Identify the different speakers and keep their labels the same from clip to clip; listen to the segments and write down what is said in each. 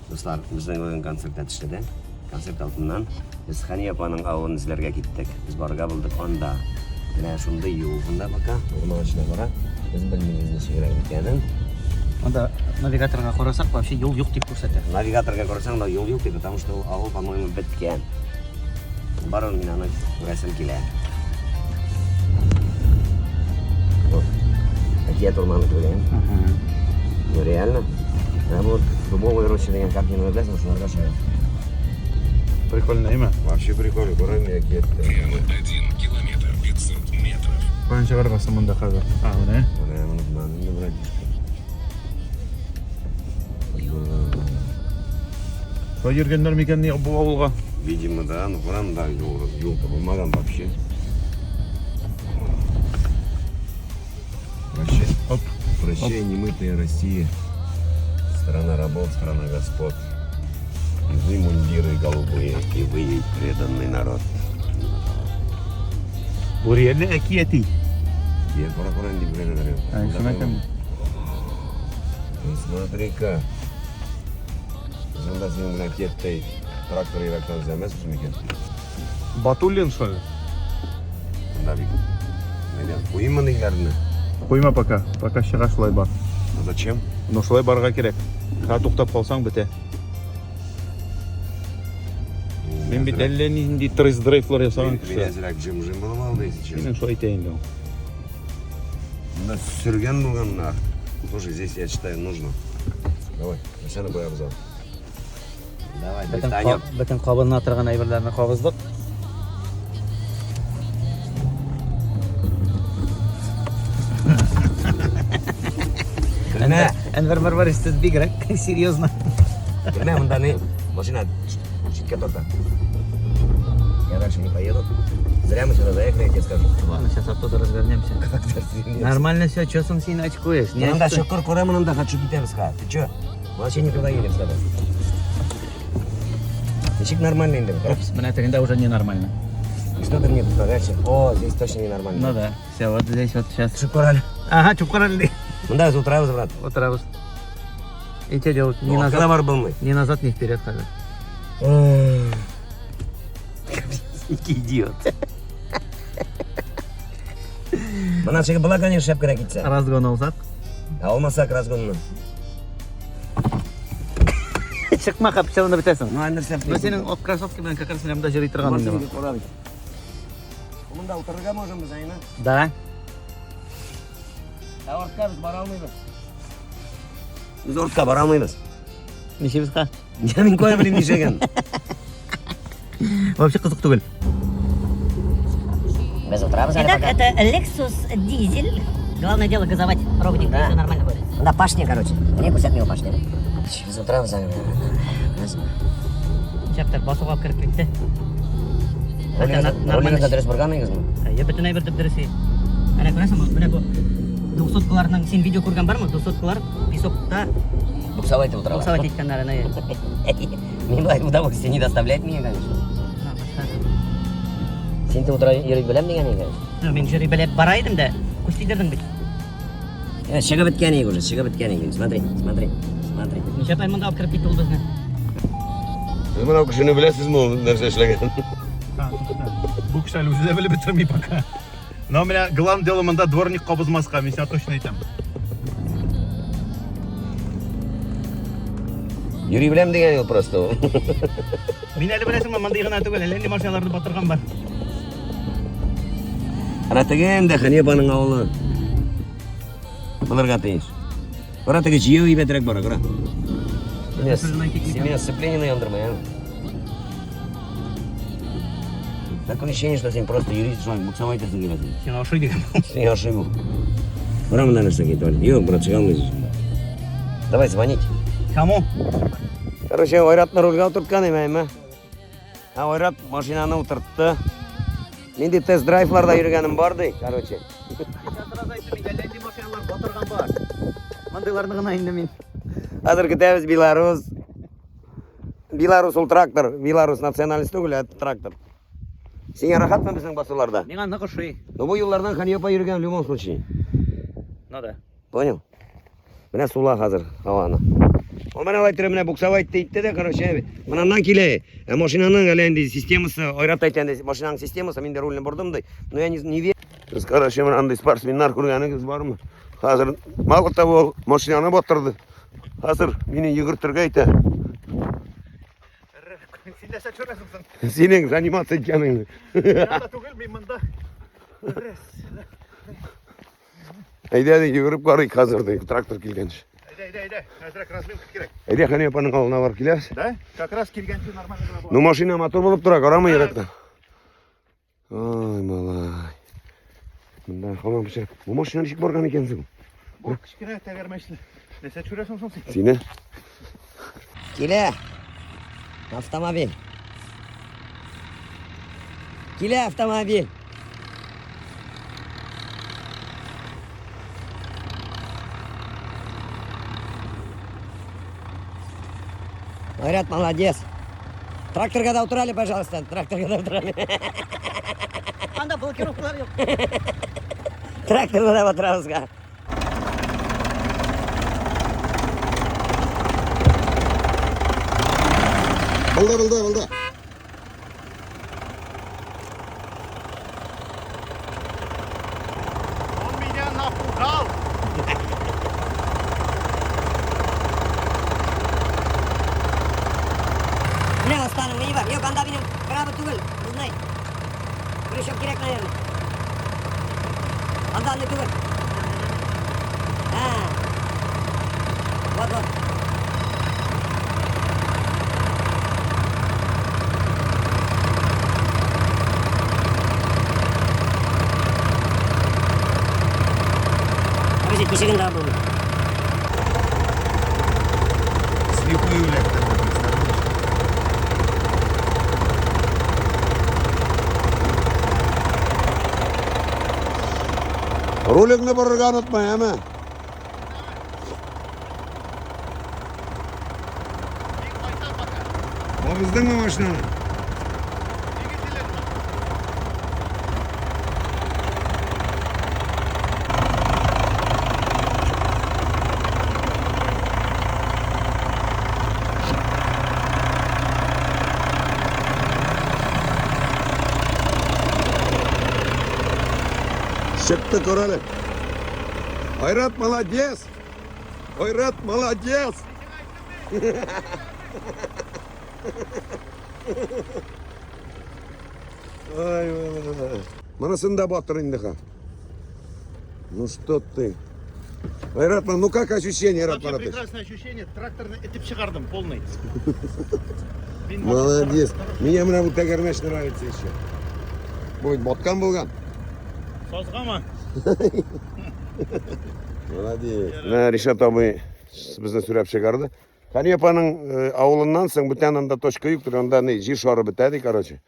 Speaker 1: Дуслар, безнең бүген концерт нәтиҗәдә. Концерт алдыннан без Хәния апаның авылын эзләргә киттек. Без барырга булдык анда. Менә шундый юл монда пока. Урман эченә бара. Без белмибез ничегрәк икәнен.
Speaker 2: Анда навигаторга карасак, вообще юл юк дип күрсәтә.
Speaker 1: Навигаторга карасаң да юл юк ди, потому что ул авыл, по-моему, беткән. Барыбер мин аны күрәсем килә. Вот. Әкият урманы кебек, Ну, реально. Менә бу Дубовая роща дигән картинаны беләсеңме, шуларга шаяр.
Speaker 3: Прикольно, әйме?
Speaker 1: Вообще прикольно, күрәм әкият.
Speaker 4: Прямо 1 километр 500 метров.
Speaker 3: Каян чыгаргансың монда хәзер? А, менә.
Speaker 1: Менә моны инде, братишка.
Speaker 3: Шулай йөргәннәр микән ни бу авылга?
Speaker 1: Видимо, да, ну прям да, юл, юл табылмаган вообще. Прощай,
Speaker 3: Оп.
Speaker 1: прощай, немытая Россия. Страна рабов, страна господ. И вы, мундиры голубые, и вы, ей преданный народ.
Speaker 3: Бу реально әкияти.
Speaker 1: Я кара кара инде беләләр.
Speaker 3: Ай, шуны әйтәм.
Speaker 1: Ты смотри-ка. Шунда синең белән киеттәй трактор ерактан эзләмәсбез микән?
Speaker 3: Батуллин, что ли?
Speaker 1: Монда бик. Мәйдан куйыйм мондыйларны.
Speaker 3: Куйма пока. Пока чыга шулай бар.
Speaker 1: А зачем?
Speaker 3: Но шулай барырга кирәк. Ха туктап калсаң бетә. Мин бит әллә нинди тест-драйвлар ясаган
Speaker 1: Мин
Speaker 3: кеше.
Speaker 1: әзрәк жим-жим булып алды, если честно.
Speaker 3: Синең шулай әйтә инде ул.
Speaker 1: Монда сөргән булганнар. Слушай, здесь, я считаю, нужно. Давай, машина куябыз ал. Давай,
Speaker 2: Бөтен
Speaker 1: дрифтанем.
Speaker 2: бөтен кабына торган әйберләрне кабыздык.
Speaker 1: Көлмә,
Speaker 2: Әнвәр Варварович, сез бигрәк серьезно.
Speaker 1: көлмә, монда не машина читкә тарта. Я дальше не поеду. Зря мы сюда заехали, я тебе скажу.
Speaker 2: Ладно, сейчас оттуда развернемся. Нормально все, что сам син очкуешь? Не
Speaker 1: Монда
Speaker 2: очкуй.
Speaker 1: чокыр күрә, монда хочу китәбез, ха. Ты чё? Мы вообще никуда едем с тобой. Ничек нормально инде бит, а?
Speaker 2: Опс, менә тегендә уже ненормально.
Speaker 1: И что ты мне предлагаешь? О, здесь точно ненормально.
Speaker 2: Ну да, все, вот здесь вот сейчас.
Speaker 1: Төшеп кара әле.
Speaker 2: Ага, чүп кара әле.
Speaker 1: Монда без утырабыз, брат.
Speaker 2: Утырабыз. И что делать? Ни
Speaker 1: Артка да
Speaker 2: назад,
Speaker 1: барып булмый.
Speaker 2: ни назад, ни вперед хәзер.
Speaker 1: Идиот. Моннан чыгып була, конечно, шәп кенә китсә.
Speaker 2: Разгон алсак.
Speaker 1: Ә алмасак разгонны.
Speaker 2: Чыкма хәп, все равно бетәсең.
Speaker 1: Ну, нәрсә?
Speaker 2: Ну синең ак кроссовки белән как раз менә монда йөри торган инде. бу.
Speaker 1: Монда утырырга можем без, әйме?
Speaker 2: Да.
Speaker 1: Ә артка без бара алмыйбыз. Без артка бара алмыйбыз.
Speaker 2: Ничебез ха?
Speaker 1: Я мин кая белим нишләгән.
Speaker 2: Вообще кызык түгел.
Speaker 1: Без утырабыз әле
Speaker 5: Итак,
Speaker 1: пока.
Speaker 5: это Lexus дизель. Главное дело газовать ровненько,
Speaker 1: Да.
Speaker 5: и все нормально будет.
Speaker 1: Монда пашня, короче. Менә күрсәтми ул пашня. Без утырабыз әле.
Speaker 5: Чаптар басуга кереп китте. Хотя
Speaker 1: Рулегызны
Speaker 5: нормально.
Speaker 1: дөрес борган идегезме?
Speaker 5: Я бөтен әйбер дип дөрес. Әнә күрәсеңме? Менә бу двухсоткаларның син видео күргән бармы? Двухсоткалар песокта
Speaker 1: Буксовать итеп утыралар.
Speaker 5: буксовать иткәннәр әнә.
Speaker 1: Мин болай удовольствие не доставляет мне, конечно. Син дә утыра йөри беләм дигән икән.
Speaker 5: Ну, мин җөри белеп бара идем дә, күз тидердең бит.
Speaker 1: Э, чыгып беткән идек уже, чыгып беткән идек. Смотри, смотри, смотри.
Speaker 5: Ничә ай монда алып кереп китте ул безне.
Speaker 1: Сез менә кешене беләсезме ул нәрсә эшләгән?
Speaker 3: Бу кеше әле үзе дә белеп бетерми пока. Но менә главное дело монда дворник кабызмаска, мин сиңа точно әйтәм.
Speaker 1: Йөри беләм дигән ул просто ул.
Speaker 2: Мин әле беләсеңме, мондый гына түгел, әллә нинди машиналарны батырган бар.
Speaker 1: Ана тегендә Хәния апаның авылы. Булырга тиеш. Кара теге җыю әйбәтрәк бара, кара. Син меня сцепление яндырмай, а? Такое ощущение, что син просто йөрисең, шулай буксовать итәсең килә.
Speaker 2: Сиңа ошый дигән.
Speaker 1: Син ошый бу. Кара монда нәрсә китә. Юк, брат, чыга алмыйсың. Давай звонить.
Speaker 2: Кому?
Speaker 1: Короче, Айратны рульгә утырткан име, әйме? Ә Айрат машинаны утыртты. Нинди тест-драйвларда йөргәнем бар ди, короче.
Speaker 2: Машиналар батырган бар. Мондыйларны гына инде мин.
Speaker 1: Хәзер көтәбез Беларус. Беларус ул трактор. Беларус националист түгел, ә трактор. Сиңа рәхәтме безнең басуларда?
Speaker 2: Миңа нык ошый.
Speaker 1: Ну бу юллардан Хәния апа йөргән в любом случае.
Speaker 2: Ну да.
Speaker 1: Понял? Менә сула хәзер һаваны. Ул менә алай торып, менә буксовать итте дә, короче, менә килә. Ә машинаның әле инде системасы, Айрат әйтә инде, машинаның системасы, мин дә рульне бордым ди. Но я не верю. Без, короче, менә андый спортсменнар күргәнегез бармы? Хәзер мало того, машинаны батырды. Хәзер мине йөгертергә әйтә.
Speaker 3: Син нәрсә төшерәсең соң?
Speaker 1: Синең заниматься иткәнеңне.
Speaker 3: Янда түгел, мин монда.
Speaker 1: Әйдә, ди, йөгереп карыйк хәзер, ди, трактор килгәнче.
Speaker 3: Әйдә, әйдә, әйдә. Әзрәк разминка кирәк.
Speaker 1: Әйдә, Хәния апаның авылына барып киләбез.
Speaker 3: Да? Как раз килгәнче нормально гына була.
Speaker 1: Ну, машина матур булып тора, карама ерактан. Ай, малай. Монда һаман пешереп. Бу машина ничек барган икән соң?
Speaker 3: Бу кечкенә тәгәрмәчле. Нәрсә төшерәсең соң син?
Speaker 1: Сине?
Speaker 5: Килә. Автомобиль. Килә автомобиль. Айрат, молодец. Тракторга да утырали, пожалуйста. Тракторга да утырали.
Speaker 2: Анда блокировкалар юк.
Speaker 5: Тракторга да утырабыз.
Speaker 1: Булды, булды, булды.
Speaker 3: Он меня напугал.
Speaker 5: Менә останың ни бар? Юк, анда минем крабы түгел, узнай. Крючок кирәк, наверное. Анда аны түгел. А. Вот, вот. Подожди, ничеген дә булмый.
Speaker 3: Слепую эләктерде, представляешь?
Speaker 1: Рулеңне борырга онытма, әме?
Speaker 3: Мин кайтам пока.
Speaker 1: Бу безнеңме машинаны?
Speaker 3: Двигатель
Speaker 1: Чыкты күр әле. Айрат молодец! Айрат молодец! Ай, ай, Монысын да батыр инде ха. Ну что ты? Айрат, ну как ощущение, Айрат
Speaker 3: Вообще
Speaker 1: Маратович?
Speaker 3: прекрасное ощущение. Тракторны этеп чыгардым полный. Мин
Speaker 1: Молодец. Мне менә бу тәгәрмәч нравится еще. Будет баткан булган.
Speaker 3: Сазгамы?
Speaker 1: Молодец. Менә Ришат абый безне сөйрәп чыгарды. Хәния апаның авылыннан соң бүтән анда точка юктыр, анда ни җир шары бетә ди, короче.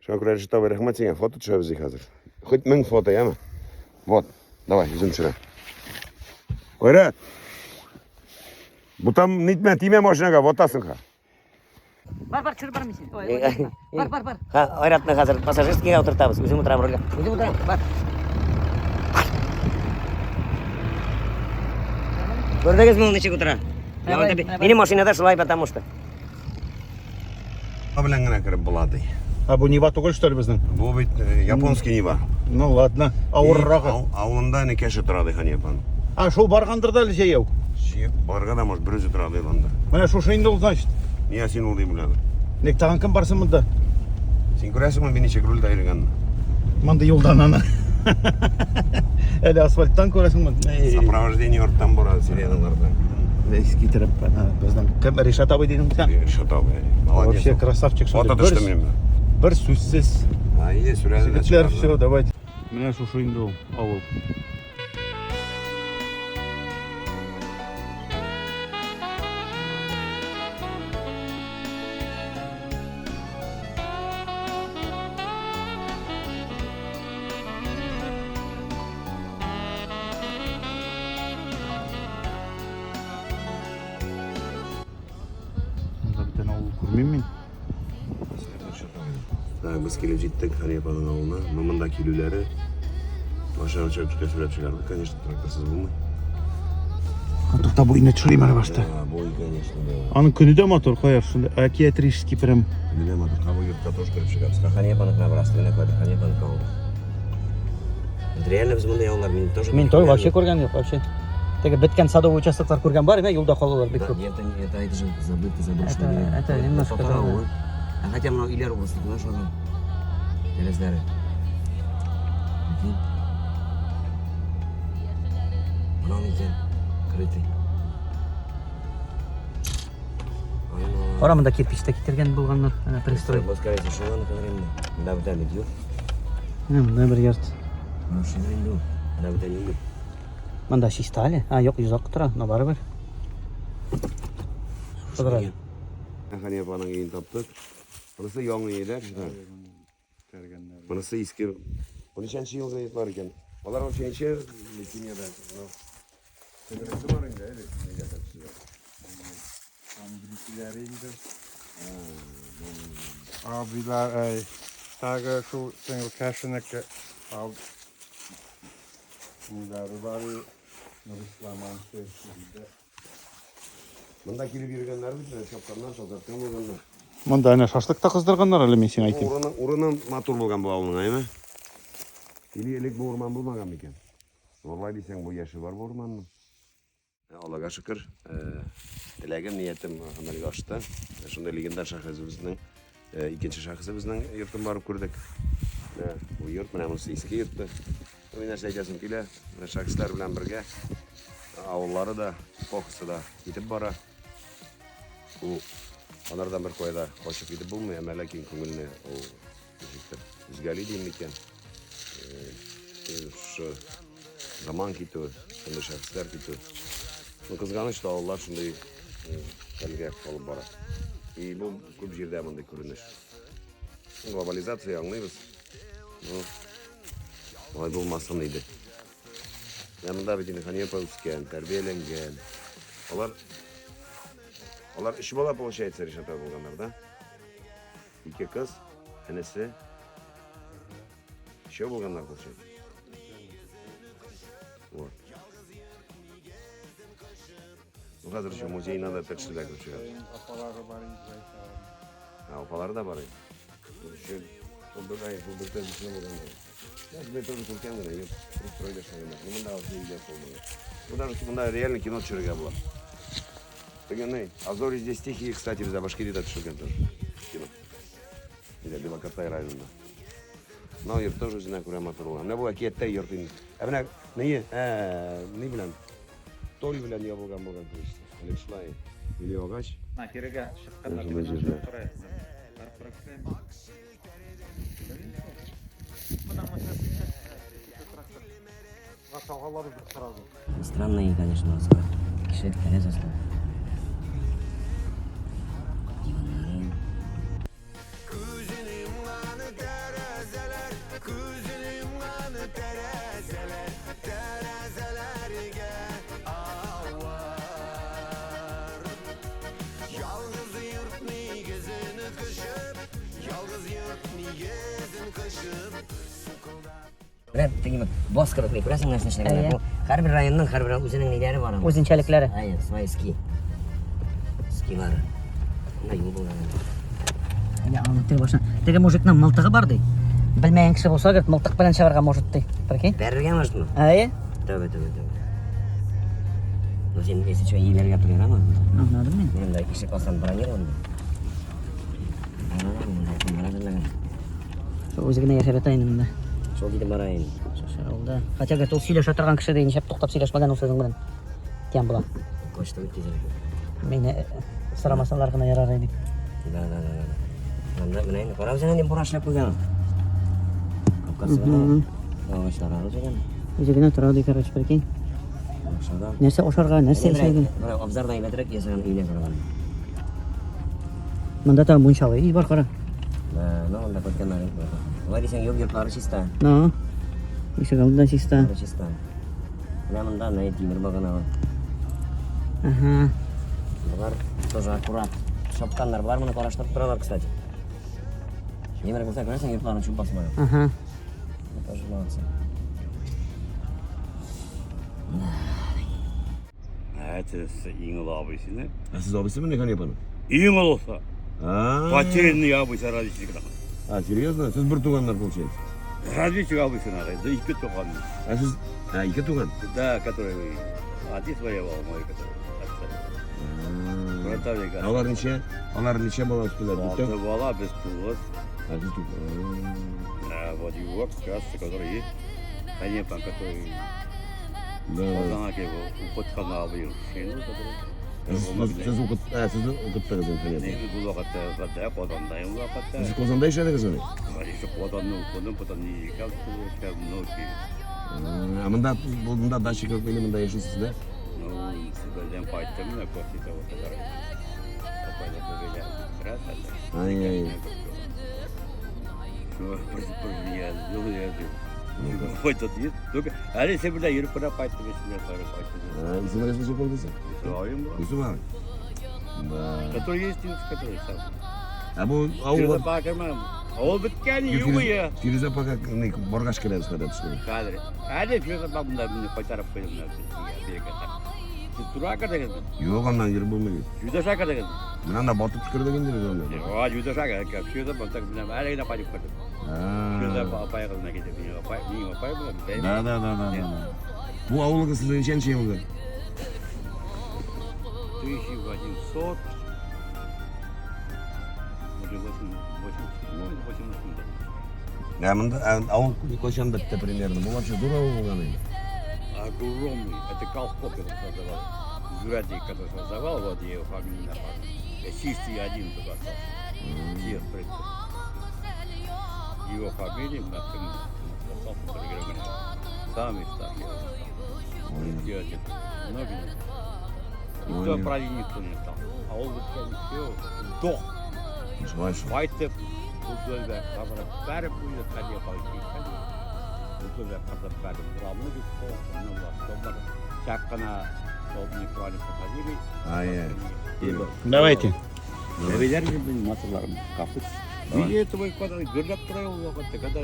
Speaker 1: Шуңа күрә Ришат абый, рәхмәт сиңа, фото төшәбез ди хәзер. Хоть мең фото, яме? Вот, давай, үзем төшерәм. Айрат. Бу там нитмә, тимә машинага, ватасың ха.
Speaker 2: Бар, бар, төшереп бармыйсың. Ой, ой, Бар, бар, бар.
Speaker 5: Ха, Айратны хәзер пассажирскийга утыртабыз. Үзем утырам рульгә. Үзем утырам. Бар. Күрдегезме ул ничек утыра?
Speaker 2: Давай, давай.
Speaker 5: Минем машинада шулай, потому что.
Speaker 1: Белән генә кереп була ди.
Speaker 3: А бу Нива түгел, что ли, безнең?
Speaker 1: Бу бит японский Нива.
Speaker 3: Ну ладно, авыррагы.
Speaker 1: Авылында энекәше тора ди Хәния апаның.
Speaker 3: А шул баргандыр да әле җәяү.
Speaker 1: Җыеп барга да может бер үзе тора ди анда.
Speaker 3: Менә шушы инде ул, значит.
Speaker 1: Нигә син ул дип уйладың?
Speaker 3: Ник тагын кем барсын монда?
Speaker 1: Син күрәсеңме мин ничек рульдә йөргәнне?
Speaker 3: Монда юлдан аны. Әле асфальттан күрәсеңме? Эй.
Speaker 1: Сопровождение арттан бара, сиреналардан.
Speaker 3: Весь китереп, ана, безнең кем Ришат абый дидең син?
Speaker 1: Ришат абый. Молодец.
Speaker 3: Вообще красавчик
Speaker 1: Фото
Speaker 3: шундый.
Speaker 1: төште минем.
Speaker 3: Бер сүзсез.
Speaker 1: А, е, сүрәне дә
Speaker 3: Егетләр,
Speaker 1: чыгарды.
Speaker 3: все, давайте. Менә шушы инде ул авыл. Монда бүтән авыл күрмим мин.
Speaker 1: Так, без килеп җиттек Хәния апаның авылына. Ну, монда килүләре машина чыгып китә сүрәп чыгарды. Конечно, тракторсыз булмый.
Speaker 3: Тукта, бу өйне төшерим әле башта.
Speaker 1: Бу өй, конечно, да.
Speaker 3: Аның көне дә матур, кая шунда әкиятрический прям.
Speaker 1: Көне дә матур. Һәм бу йортка тоже кереп чыгабыз. Хания апаныкына бераз генә кадер, Хания апаныкы авылда. Вот реально без монда яллар, мин тоже.
Speaker 5: Мин той вообще күргән юк, вообще. Теге беткән садовый участоклар күргән бар, әмма юлда калалар бик күп.
Speaker 1: Нет, это, это, это же забытый, заброшенный.
Speaker 5: Это-
Speaker 1: деревня.
Speaker 5: это немножко,
Speaker 1: Татар
Speaker 5: да.
Speaker 1: авылы. А хотя мына өйләр урысныкына ошаган. Тәрәзләре. Прикинь. Мынау икән. Крытый. Ай,
Speaker 5: Кара монда кирпич тә китергән булганнар, әнә пристрой.
Speaker 1: Бу, скорее всего, шуларныкыдыр инде. Монда бүтән бит юк.
Speaker 5: Менә монда бер йорт.
Speaker 1: Менә шундый инде ул. Монда бүтән юк бит.
Speaker 5: Монда чиста әле. А, юк, йозак тора, но барыбер. Кыдыра.
Speaker 1: Хания апаның өен таптык. Монысы яңа өй дә, кешеләр. Монысы иске. Бу ничәнче елгы йортлар икән? Алар вообще ничә семьяда?
Speaker 6: Сеңлесе бар инде, әле нигә тәпсиләр. Англиләре инде. Абилар, әй, тагы шул сеңелкәшенеке ал. Ниләре бар, Нурислам инде.
Speaker 1: Монда килеп йөргәннәр бит, чапканнар, тазарткан булганнар.
Speaker 3: Монда әнә шашлык та кыздырганнар әле мин сиңа әйтим.
Speaker 1: Урыны, урыны матур булган бу авылның, әйме? Или элек бу урман булмаган микән? Валлай дисәң, бу яше бар бу урманның. Аллага шөкер, теләгем, ниятем гамәлгә ашты. Шундый легендар шәхесебезнең, икенче шәхесебезнең йортын барып күрдек. Менә бу йорт, менә монысы иске йорты. Мин нәрсә әйтәсем килә, менә шәхесләр белән бергә авыллары да, эпохасы да китеп бара. Бу алардан бер кая да качып китеп булмый, әмма ләкин күңелне ул ничектер өзгәли дим микән. Шушы заман китү, шундый шәхесләр китү. Ну, кызганыч, что авыллар шундый хәлгә калып бара. И бу күп җирдә мондый күренеш. Глобализация аңлыйбыз. Ну, алай булмасын иде. Менә монда бит инде Хания апа үскән, тәрбияләнгән. Алар Алар өч бала получается Ришат абый булганнар, да? Ике кыз, энесе. Өчәү булганнар получается. Вот. Ну, хәзер еще музейына да тәтешледә кереп чыгабыз.
Speaker 6: Апалары бар инде.
Speaker 1: А, апалары да бар инде. Еще ул бер ай, бу бер тәҗрибә булганнар. Даже бер тоже күркәм генә, юк, пристройда эшләгәннәр. Ну, монда вообще өйләр булмаган. Ну, даже монда реально кино төшерергә була. Теге А зори здесь тихие, кстати, бездә Башкириядә төшергән тоже. Кино. Или Белокатай районында. Мынау йорт тоже үзенә күрә матур булган. Менә бу әкияттә йорт инде. Ә менә ни, ни белән? Толь белән ябылган булган крышасы. Әле шулай. Или агач.
Speaker 7: Кирегә чыкканнар.
Speaker 1: Шундай җирдә. Странные, конечно, у Кеше тәрәз астында. Диваннары. Менә теге бос кебек ни күрәсең нәрсә эшләгәннәр. Бу һәрбер районның һәрбер үзенең ниләре бар аның.
Speaker 5: Үзенчәлекләре.
Speaker 1: Әйе, свои ски. Скилары. Менә юл булган.
Speaker 5: Әйе, аны теге башына. Теге мужикның мылтыгы бар ди. Белмәгән кеше булса, говорит, мылтык белән чыгарга может ди. Прикинь?
Speaker 1: Бәрергә можетмы?
Speaker 5: Әйе.
Speaker 1: Тәүбә, тәүбә, тәүбә. Ну син, если что, иеләргә туры ярамы?
Speaker 5: Аңладым мин.
Speaker 1: Мин дә ишек астын бронированный.
Speaker 5: Шул үзе генә яшәп ята инде монда.
Speaker 1: Шул китеп бара инде.
Speaker 5: Шушы авылда. Хотя, говорит, ул сөйләшә торган кеше ди, нишләп туктап сөйләшмәгән ул сезнең белән. Дигән була.
Speaker 1: Качты бит тизрәк.
Speaker 5: Мине сорамасалар гына ярар иде.
Speaker 1: Да, да, да, да. Анда менә инде карагыз әнә бура эшләп куйган. Капкасы бар. Агачлар арыз икән.
Speaker 5: Үзе генә тора ди, короче, прикинь.
Speaker 1: Ашарга.
Speaker 5: Нәрсә ашарга, нәрсә эшләргә?
Speaker 1: Менә абзарда әйбәтрәк ясаган өенә караганда.
Speaker 5: Монда тагын мунчалы өй бар, кара.
Speaker 1: Да, ну монда көткәннәр. Болай дисәң, юк, йортлары чиста.
Speaker 5: Ну, ишек алдында чиста.
Speaker 1: Йортлары чиста. Менә монда менә тимер багана бар.
Speaker 5: Ага.
Speaker 1: Болар тоже аккурат. Чапканнар. Болар моны караштырып торалар, кстати. Тимер булса, күрәсең, йортларын чүп басмаган.
Speaker 5: Ага.
Speaker 1: Тоже молодцы.
Speaker 7: Әтисе иң олы абыйсыны.
Speaker 1: Ә сез абыйсымы Хания апаның?
Speaker 7: Иң олысы.
Speaker 1: А.
Speaker 7: Потерянный абыйсы разведчик.
Speaker 1: А, серьезно? Сез бер туганнар получается?
Speaker 7: Разведчик абыйсы да ике туган.
Speaker 1: Ә сез, а, ике туган?
Speaker 7: Да, который отец воевал, мой который. Отца. Фронтовик.
Speaker 1: Ә алар ничә? Алар ничә бала үстеләр?
Speaker 7: Алты
Speaker 1: Дүртәү?
Speaker 7: бала, без тугыз.
Speaker 1: Ә сез тугыз.
Speaker 7: А вот его как раз, который есть. Конечно, который
Speaker 1: Да.
Speaker 7: Казанга килеп укыткан абыем. Шейн, который.
Speaker 1: Ә Сез, сез укыт, ә, сез укыттыгыз инде Хания апаны.
Speaker 7: Нигез бу вакытта Казанда, Казанда ул вакытта.
Speaker 1: Сез Казанда яшәдегезме?
Speaker 7: Еще Казанны укыдым, потом Нижегородка внуки.
Speaker 1: А монда, монда дача күп инде монда яшисез, да?
Speaker 7: Ну, Себердән кайттым, менә после того, как апайлар бәбәйләр раз,
Speaker 1: Ай-яй.
Speaker 7: Шул бер я жил, я жил. Хоть тут есть, только әле Себердә йөреп кенә кайттым, исемдә карап кайттым.
Speaker 1: А, исеме ничек булды син?
Speaker 7: Абыем бар.
Speaker 1: Юсуф абый. Да.
Speaker 7: Который есть, который сам.
Speaker 1: Ә бу авыл
Speaker 7: Фирүзә апа кермәм. Авыл беткән, юк я.
Speaker 1: Фирүзә апага ни баргач керәбез хәзер төшкән.
Speaker 7: Хәзер. Әле Фирүзә апа монда мине кайтарып куйды менә сезгә. Сез тура кердегезме?
Speaker 1: Юк, аннан йөреп булмый.
Speaker 7: Юдаша кердегезме?
Speaker 1: Менә анда батып төшкердек инде без анда.
Speaker 7: А, Юдаша кердек. Фирүзә апа так менә әле генә кайтып кердем. Фирүзә апа апай кызына китеп, минем апай, минем апай белән.
Speaker 3: Да, да, да, да, да.
Speaker 1: Бу авылыгыз сезнең ничәнче елгы?
Speaker 7: 1800 уже 8, 8, 8,
Speaker 1: Ә монда ә, авыл кайчан бетте примерно? Бу вообще зур авыл булган инде.
Speaker 7: Огромный. Это колхоз, который создавал. Зуратик, который создавал, вот я его фамилию назвал. Я чистый один только остался. Всех предков. Его фамилия на остался только у меня. Самый старший. Делать много не. Никто
Speaker 1: Понял.
Speaker 7: про никто не стал. А он вот все, дох.
Speaker 1: Шулай шул.
Speaker 7: Кайтып, бу кабырып бәреп куйды, хәлгә кайтып. Бу кабырып бәреп урамны бит, ну вот, чак кына сол неправильно проходили.
Speaker 1: Ай-яй.
Speaker 3: Давайте.
Speaker 7: Бәбәйләр минем моторларым капут. Видите, этого когда гөрләп тора ул вакытта, когда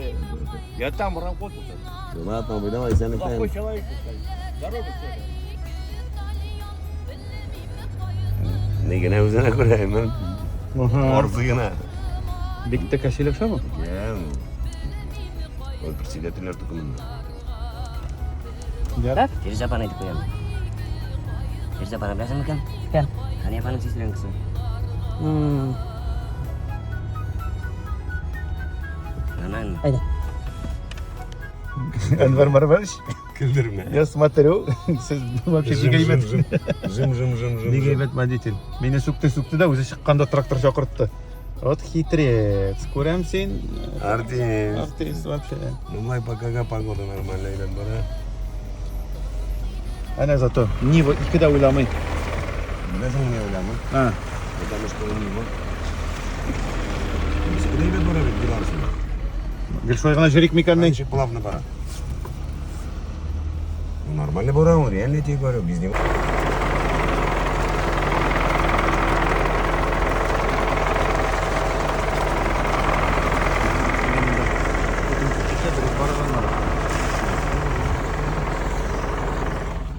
Speaker 7: я там работал.
Speaker 1: Ладно, абый, давай, сәне
Speaker 7: Плохой человек, дорога все.
Speaker 1: Ни генә үзенә күрә, мин арзы гына.
Speaker 3: Бик тә кәсилеп бу.
Speaker 1: Я. Ул председательләр токымында.
Speaker 3: Ярар.
Speaker 5: Фирүзә апаны әйтеп куям. Фирүзә апаны беләсеңме кем?
Speaker 2: Кем?
Speaker 5: Хания апаның сестренкасы. Нормально.
Speaker 2: Әйдә.
Speaker 3: Әнвәр Марварович,
Speaker 1: Көлдермә.
Speaker 3: я смотрю, сез вообще бик әйбәт.
Speaker 1: Жим, жим, жим, жим.
Speaker 3: Бик әйбәт водитель. Мине сүкте сүкте дә үзе чыкканда трактор чакыртты. Вот хитрец. Күрәм син.
Speaker 1: Артист.
Speaker 3: Артист вообще.
Speaker 1: Ну, май пока погода нормальная әйбәт бара.
Speaker 3: Әнә зато Нива ике дә уйламый.
Speaker 1: Беләсеңме ни уйламый?
Speaker 3: А.
Speaker 1: Потому что у него. Без әйбәт бара бит Беларусьта.
Speaker 3: Гел шулай гына йөрик микән ни?
Speaker 1: Ничек плавно бара. Ну, нормально бара он, реально я тебе говорю, без него.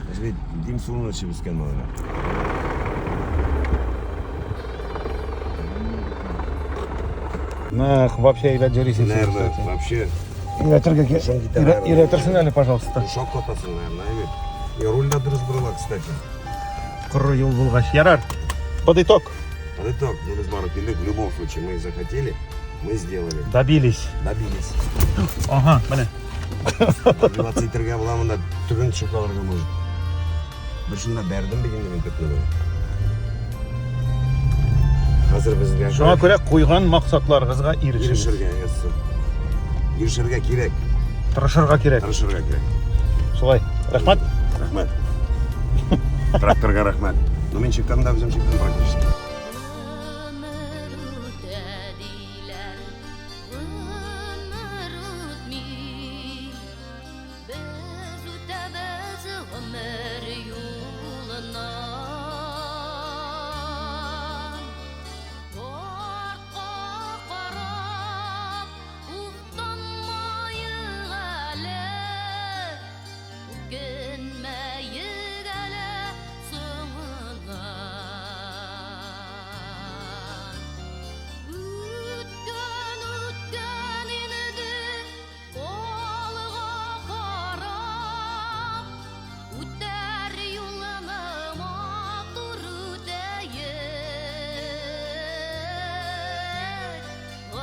Speaker 1: Без бит Дим суын эчеп үскән малайлар.
Speaker 3: Нах, вообще әйбәт йөрисең син,
Speaker 1: Наверное,
Speaker 3: кстати.
Speaker 1: вообще
Speaker 3: Өйрәтергә
Speaker 1: Шуң китә, наверное.
Speaker 3: Өйрәтерсең әле, пожалуйста.
Speaker 1: Шок катасың, наверное, әйбәт. И руль да дөрес борыла, кстати.
Speaker 3: Коры юл булгач. Ярар. Под итог.
Speaker 1: Под итог, ну, без барып килдек, в любом случае, мы захотели, мы сделали.
Speaker 3: Добились.
Speaker 1: Добились.
Speaker 3: Ага, менә.
Speaker 1: Добиваться итәргә була монда төбен төшеп калырга может. Бер шунда бәрдем бит инде мин төпне. Хәзер безгә
Speaker 3: Шуңа күрә куйган максатларыгызга ирешегез.
Speaker 1: ирешергә язсын. Ирешергә кирәк,
Speaker 3: Тырышырга кирәк.
Speaker 1: тырышырга кирәк.
Speaker 3: Шулай. Рәхмәт.
Speaker 1: Рәхмәт. Тракторга рәхмәт. Ну мин чыкканда үзем чыктым практически.
Speaker 8: Гомер үтә диләр, гомер үтми. Без үтәбез гомер юлыннан. Артка карап, уфтанмаек әле. Үкенмәек әле соң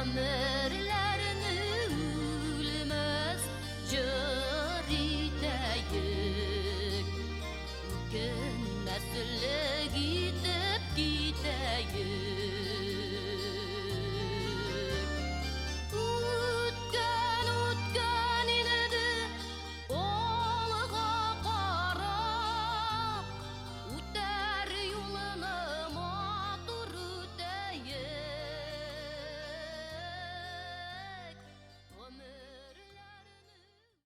Speaker 8: Гомерләрне үлмәс җыр итәек. Үкенмәслек.